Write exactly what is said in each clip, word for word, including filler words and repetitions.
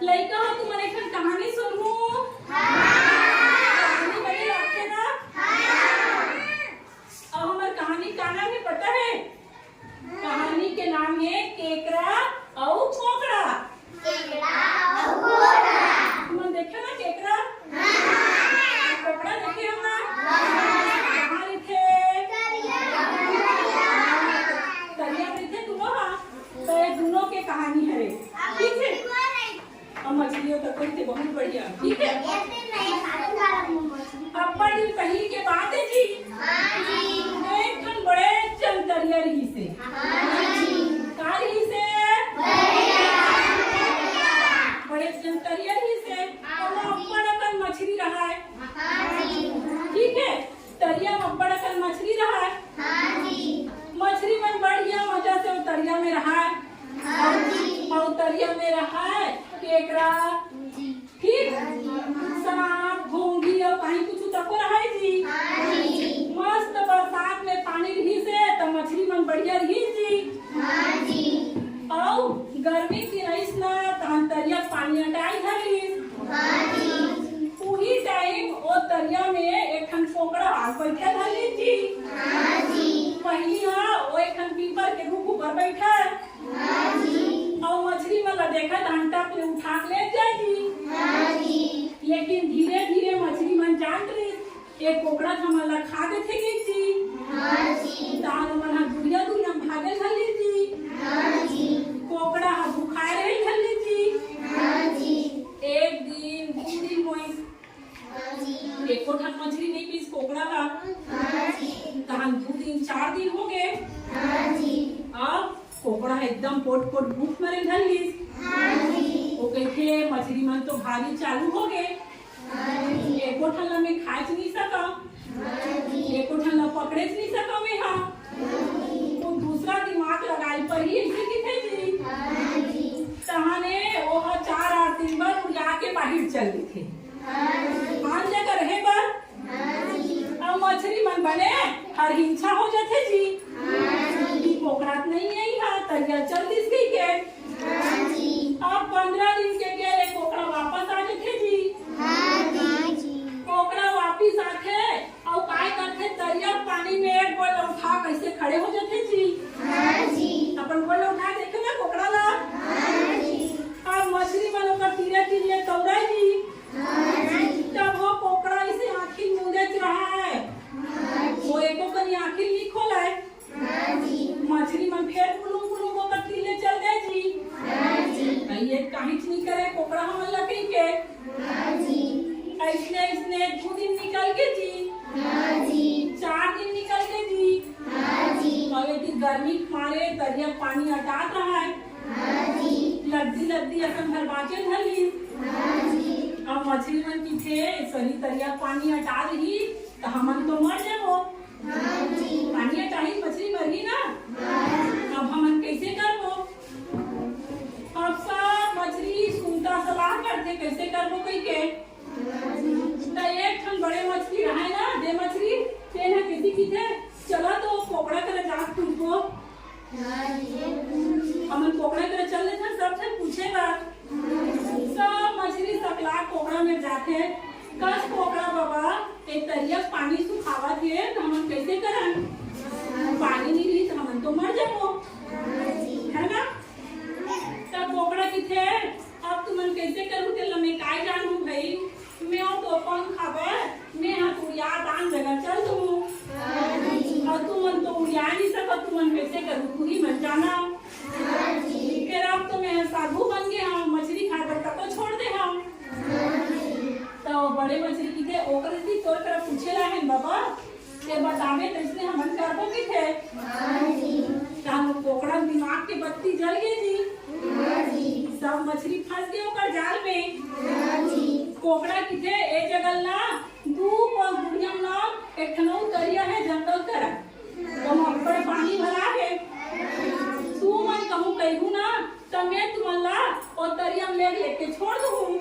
लइका हो, तुमन एक ठन कहानी सुनहू? कहानी बने लगथे ना? अउ हमर कहानी का नाम हे पता हे? कहानी के नाम हे केकरा अउ कोकड़ा। केकरा अउ कोकड़ा। तुमन देखे ना केकरा? कोकड़ा देखे हो ना? कहाँ रहिथे? तरिया रहिथे दुनो हा। तो ये दुनो के कहानी हरे, ठीक हे? अब मछलियों तक तो बहुत बढ़िया, ठीक हे। अब्बड़ दिन पहिली के बात हे जी। एक ठन बड़े जन तरिया रहिसे। का रहिसे? बड़े जन तरिया रहिसे। ओमा अब्बड़ अकन मछली रहाय। ठीक हे, तरिया म अब्बड़ अकन मछली रहाय। मछली मन बढ़िया मजा से ओ तरिया में रहाय। अउ तरिया में रहाय केकरा, ठीक, सांप, घोंघी अउ कहीं कुछ तको रहाय जी। मस्त बरसात में पानी रहिसे त मछली मन बढ़िया रहिस जी। अउ गर्मी के दिन आइस ना, तहन तरिया के पानी अटाय धर लिस। उही टाइम ओ तरिया में एक ठन कोकड़ा आके बइठे धर लिस जी। पहिली हा ओ एक ठन पीपर के रूख ऊपर बइठे। अउ मछली मन ला देखत, तहन टप ले उठा के ले जाय जी। लेकिन धीरे-धीरे मछली मन जानत रहिस, ए कोकड़ा ह हमन ला खा देथे कहिके जी। हाँ जी। त ओमन ह दुरिहा दुरिहा भागे धर लिस जी। हाँ जी। कोकड़ा ह भुखाए रहे धर लिस जी। हाँ जी। एक दिन, दू दिन होइस। हाँ जी। एको ठन मछली नइ पीस कोकड़ा ह। हाँ जी। तहन दू दिन, चार दिन हो गे। हाँ जी। अब कोकड़ा ह एकदम पोट पोट भूख मरे धर लिस। हाँ जी। ओ कहिथे, मछली मन तो भारी चालू हो गे। एको ठन ला मैं खाएच नइ सकंव, एको ठन ला पकड़ेच नइ सकंव मैं हा। वो दूसरा दिमाग लगाए ल परही, अइसे कहिथे जी। तहाने ओह चार आठ दिन बर उड़िया के बाहिर चल देथे। आन जगह रहे बर। अब मछली मन बने हरहिंछा हो जाथे जी। कि कोकड़ा त नइ हे इहाँ, तरिया चल दिस कहिके। अब पंद्रह दिन के गेले कोकड़ा वापस आ जाथे जी। कोकड़ा वापिस आथे अउ काय करथे, तरिया पानी में एक गोड़ उठा कइसे खड़े हो जाथे जी। अपन गोड़ उठा देखे ना कोकड़ा ला। अब मछली मन ओकर तीरे तीर ले तौरय जी। तब वो कोकड़ा अइसे आँखी मूंदेच रहय। वो एको कनी आँखी नइ खोलय। मछली मन फेर कुलुम कुलुम ओकर तीर ले चल दे जी। त ये काहीच नइ करे कोकड़ा हमन ला कहिके। अइसने अइसने दू दिन निकल गे जी। चार दिन निकल गे जी। अउ एती गर्मी के मारे तरिया पानी अटात रहय। लद्दी लद्दी असन भर बाँचे धर लिस। अब मछली मन कहिथे, सही तरिया पानी अटात रही त हमन तो मर जाबो। पानी अटाही मछली मरही ना। अब हमन कइसे करबो? अब सब मछली सुनता सलाह करथे कइसे करबो कहिके। त एक ठन बड़े मछली रहय ना, दे मछली, तेन ह कइसे कहिथे, चला तो कोकड़ा करा जात पूछबो। हमन कोकड़ा करा चल देथन, सब झन पूछे बर। सब मछली सकला कोकड़ा में जाथे। कस कोकड़ा बाबा, ए तरिया पानी सुखावत हे, त हमन कइसे करन? पानी नइ रही त हमन तो मर जाबो, है ना? तब कोकड़ा कहिथे, अब तुमन कइसे करहू तेला मैं काय जानहूँ भई? मैं तो पंख हवय, मैं ह उड़िया दान जगह चल दूँ। अउ तुमन तो उड़िया नइ सकत, तुमन कइसे करहू, तुही मन जाना। फेर अब तो मैं ह साधु बन गे हंव, मछली खाए बर तको छोड़ दे हंव। त बड़े मछली कहिथे, ओकर सेती तोर करा पूछे ला हे बाबा, ते बताबे तइसने हमन करबो कहिथे। तहान कोकड़ा दिमाग के बत्ती जल गे जी। सब मछली फंस गे ओकर जाल में। कोकड़ा कहिथे, ए जगह ला दू कोस दुरिहा म एक ठन अउ तरिया हे जंगल करा, ओमा अब्बड़ पानी भरा हे। तुमन कहूँ कहिहू ना, त मैं तुमन ला ओ तरिया म ले लेके छोड़ दूँ।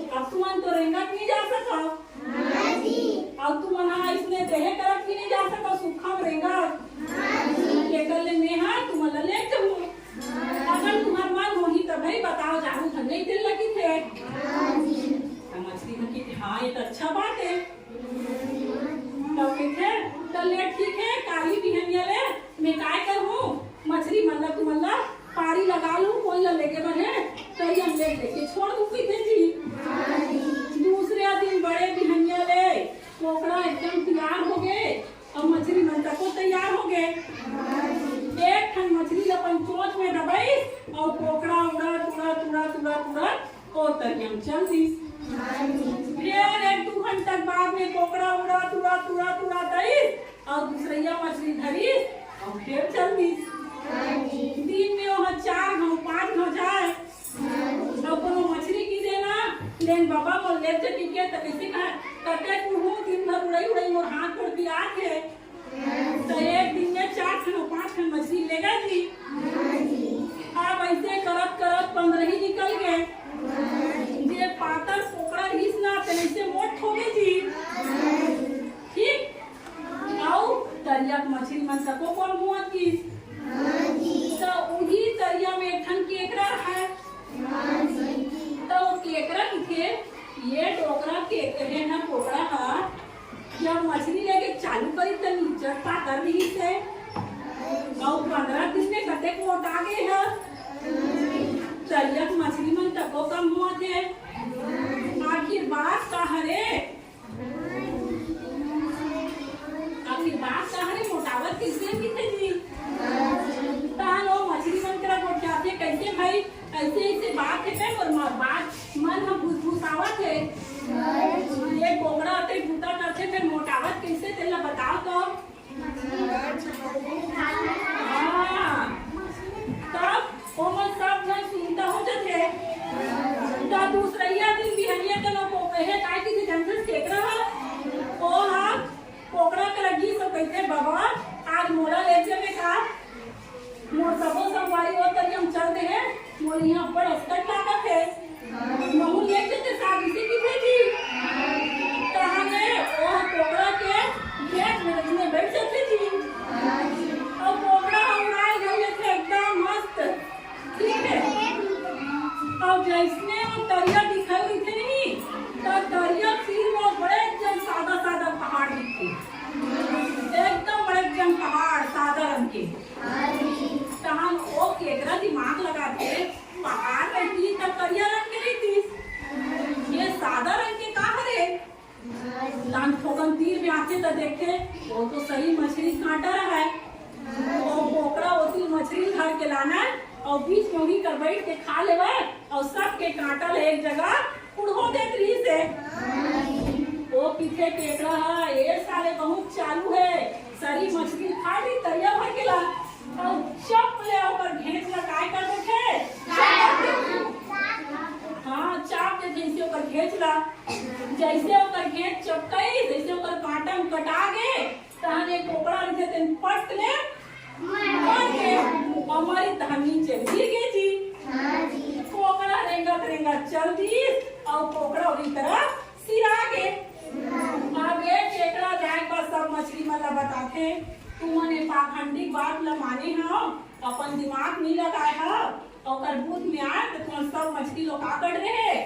अब तुमन तो रेंगत नइ जा सकव। अउ तुमन ह अइसने देहे करत भी नइ जा सकव, सुक्खा म रेंगत। एकर ले मैं ह तुमन ला ले जाहूँ। अगर तुमन मन होही त भई बताव, जाहूँ धन नइ ते लेके छोड़ दूं कहिथे जी। दूसरे दिन बड़े बिहनिया ले कोकड़ा एकदम तैयार हो गे अउ मछरी मन तको तैयार हो गे। एक ठन मछरी ल अपन चोंच में दबाइस अउ कोकड़ा उड़त उड़त उड़त उड़त उड़त ओ तरिया म चल दिस। फेर एक दू घंटा के बाद में कोकड़ा उड़त उड़त उड़त उड़त आइस अउ दूसरइया मछरी धरिस अउ फेर चल दिस। दिन में ओह चार घांव पांच घांव जाय अउ कोनो मछरी किसे ना, लेन बाबा मोर ले चल के, त कइसे कहा, कते कुहू दिन भर उड़ई उड़ई मोर हाथ गोड़ पिरात हे। त एक दिन में चार ठन पांच ठन मछरी लेगा जी। अब अइसे करत करत पंद्रह ही निकल गे। जे पातर कोकड़ा रहिस ना, तेन अइसे मोट हो गे जी। ठीक? अउ तरिया के मछरी मन तको कम होवत गिस। त उही तरिया में एक ठन केकड़ा रहय। त ओ केकड़ा किथे, ये डोकरा केकड़े ना कोकड़ा ह, जब मछरी लेके चालू करी त निच्चट पातर रहिस हे, अउ पंद्रह दिन में कतेक मोटा गे हे। तरिया के मछरी मन तको कम होवत हे। आखिर बात का हरे? आखिर बात का हरे? मोटावत कइसे हे किथे जी? तहान ओ मछरी मन करा गोठियाथे कइसे भाई? अइसे अइसे बात हे, फेर मोर मा-, बात मन ह भुसभुसावत हे। ये कोकड़ा अतेक बूता करथे, फेर मोटावत कइसे, तेला बताव तो। हाँ। तब ओमन सब झन सुनता हो जाथे। त दूसरइया दिन बिहनिया के लोग को कहे, "काय किसे झन झन केकड़ा ह?" ओ ह कोकड़ा करा गिस अउ कहिथे, "बाबा, आज मोला ले चलबे का? मोर सबो संगवारी ओ तरिया म चल दे हे, मोर इहाँ बड़ असकट लागत हे। महूँ ले चलते साथ इसे की भेजी।" तहाने ओह कोकड़ा के घेंच में रखने बैठ जाथे जी। अउ कोकड़ा ह उड़ाई धर लेथे एकदम मस्त। ठीक हे। अउ जइसने ओ तरिया दिखई रहिथे नहीं, त तरिया तीर म बड़े जन सादा सादा पहाड़ दिखथे। एकदम बड़े जन पहाड़ सादा रंग के। तहान ओ केकड़ा दिमाग लगाथे, पहाड़ रहितिस त करिया रंग के रहितिस, ये सादा रंग के का हरे? तहान थोकन तीर में आथे त देखथे, ओ तो सही मछरी कांटा रहय। ओ कोकड़ा ओती मछरी धर के लानय अउ बीच में उही कर बइठ के खा लेवय अउ सबके कांटा ल एक जगह कुड़हो देत रहिस हे। ओ किथे केकड़ा ह, ए साले बहुत चालू हे, सरी मछरी खा ली, तरिया भर के ला। अउ चप ले ओकर घेंच ला काय कर देथे? हाँ, चाप देथे जइसे ओकर घेंच ला। जइसे ओकर घेंच चपकई, जइसे ओकर कांटा म कटा गे, तहाने कोकड़ा रहिथे तेन पट ले मर गे। अउ मरिस तहान नीचे गिर गे जी। कोकड़ा रेंगत रेंगत चल दिस अउ कोकड़ा ओही तरह सिरा गे। अब ए केकड़ा जाए के बाद सब मछरी मन ला बताथे, "तुमन ए पाखंडी बात ला माने हव, अपन दिमाग नइ लगाए हव, ओकर बूथ में आए त तुमन सब मछरी लोग का कर रहे?"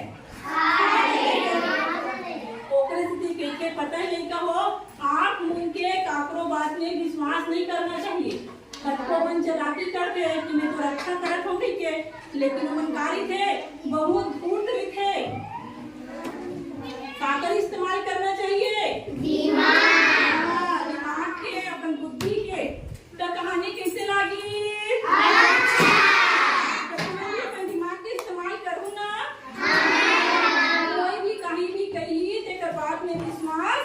ओकरे सेती कहिके पता हे लइका हो, आप मन के काकरो बात में विश्वास नइ करना चाहिए। कतको मन चालाकी करथे कि मैं तो रक्षा करत हूँ कहिके, लेकिन ओमन का रहिथे, बहुत धूर्त रहिथे। काकर इस्तेमाल करना चाहिए? दिमाग। हाँ, दिमाग के, अपन बुद्धि के। त कहानी कइसे लागी? अच्छा। त तुमन भी अपन दिमाग के इस्तेमाल करहू ना। हाँ। कोई भी कहीं भी कही, तेकर बात में विश्वास